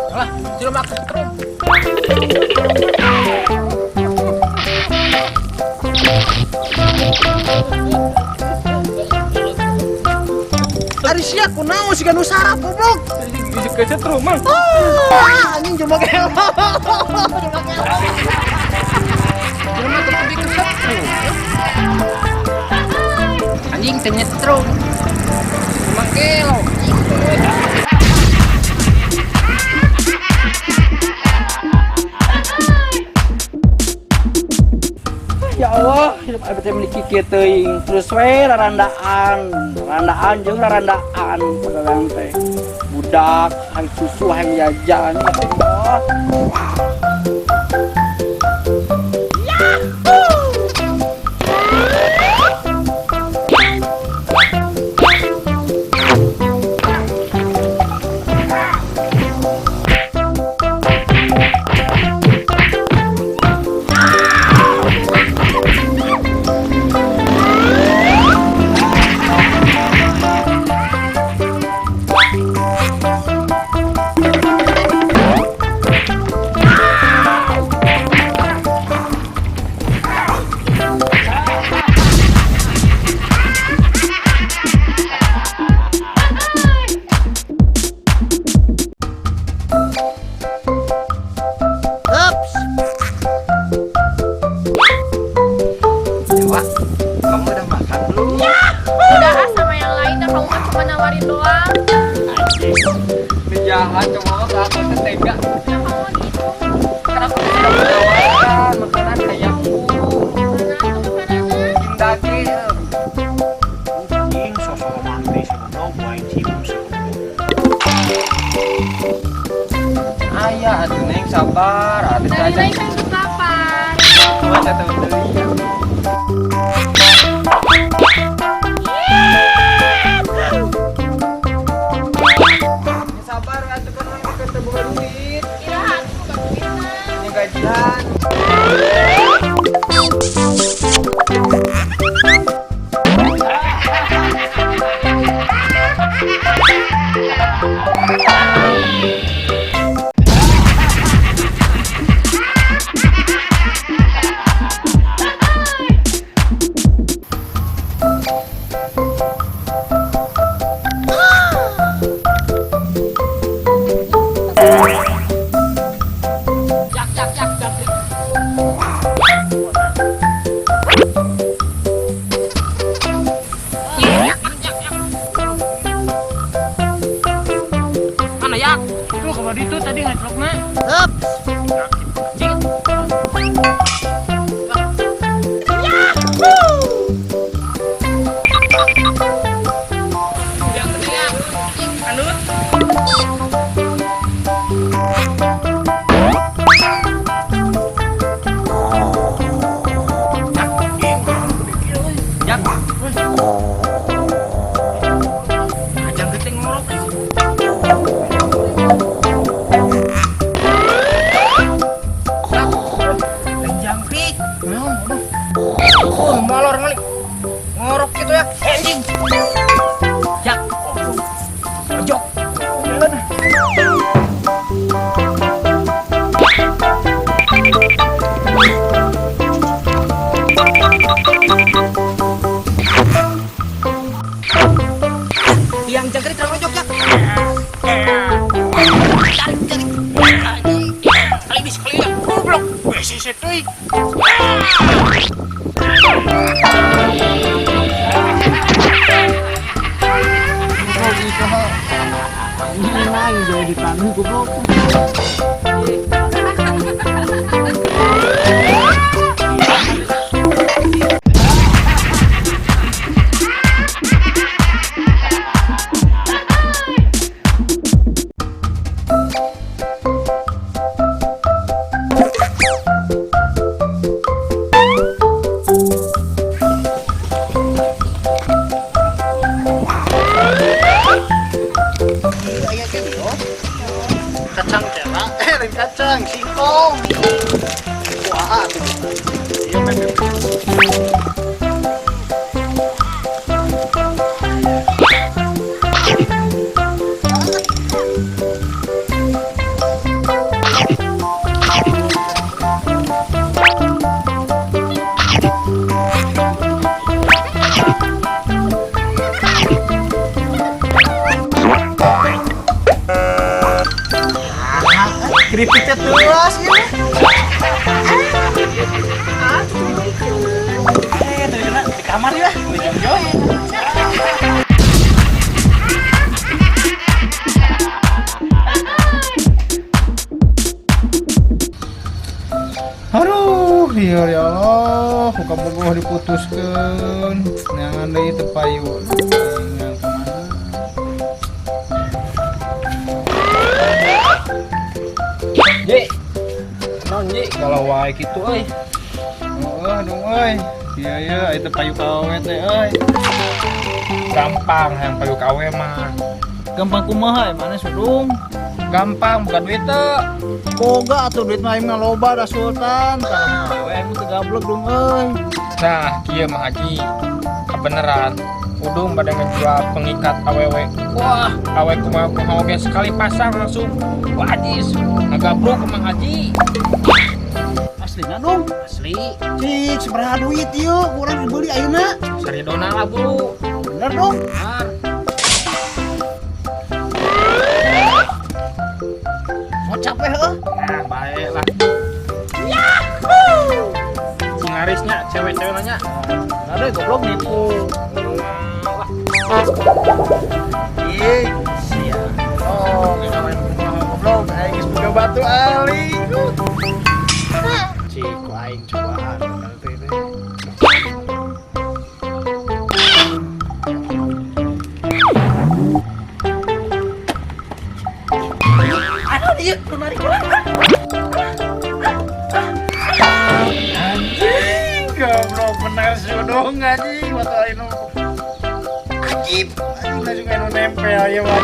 Alah, jelema kesetrum. Ari sia kunaon siga nu sarap, goblok. Kesetrum, Mang. Ah, anjing jelema gelo. Jelema gelo. Jelema teu kudu kesetrum. Anjing teu nyetrum. Jelema gelo. Ya Allah, hidup abdi teh memiliki kieu teuing. Terus we rarandaan, rarandaan jeung rarandaan pagawean teh. Budak hayang susu, hayang jajan, ya Allah. Ups. Dewa, kamu udah makan belum? Udah ah, sama yang lain, nah kamu mah cuma nawarin doang. Ini jahat, cowok ke aku teh tega. Ya kamu mah gitu. Kan aku sudah menawarkan makanan hayangku. Mana tuh makanannya? Daging daging. Anjing sosok romantis goblok, aing cium. Ayah, atuh Neng, sabar. Atuh Dari aja. lain kan geus lapar. Masa tahu deui. Ya, sabar atuh, kan urang teh teu boga duit. Iraha atuh boga duitna? Ini gajian. Jak jak jak jak. Jak jak jak. Mana yak? Lu kalau itu tadi ngeclokna. Ups. Cing. Yang ketiga, anut. Jak. Ajang geuting ngorok. Lain jangkrik. Naon, aduh. Oh, molor ngalik. Ngorok gitu ya. Eh, anjing. Jak. Jok. Jalan. Yang jangkrik terlalu jok ya. Tarik, tarik. Anjing. Kali ini sekali ya. Goblok. Wes deui. Ini lagi jauh di tanah goblok. Keripiknya tuas ya. Di kamar ya. Aduh, ya ya Allah, ku kabogoh diputuskeun. Neangan deui teu payu. Tinggal kemana? Ji. Non Ji, kalau wae kitu euy. Heeh, dong euy. Iya ya, itu payu kawe teh euy. Gampang hayang payu kawe mah. Gampang kumaha mana sudung? Gampang bukan duit teu. Boga atuh duit mah aing mah loba da Sultan. Kalau kawe aing teu gablek dong euy. Nah, kieu mah Haji. Kebeneran. Udung pada ngejual pengikat awewe. Wah, awe kumaha kumaha oge sekali pasang langsung. Wajis, ngagabruk ke Mang Haji. Aslina dong. Asli, Cik, sabaraha duit ieu kurang dibeli ayeuna. saridona lah buru. Bener dong. Benar. Mau capek heuh. Nah, baik lah. Yahoo! Singlarisnya cewek-cewek nanya. Ada goblok nipu. Ih, sia. Oh, kita main kumaha goblok. Aing geus boga batu ali. Cik, ku aing cobaan teh teh. Aduh, ieu narik urang. Anjing, goblok bener sudung anjing batu ali nu. Ajib, anjing langsung anu nempel ya mah.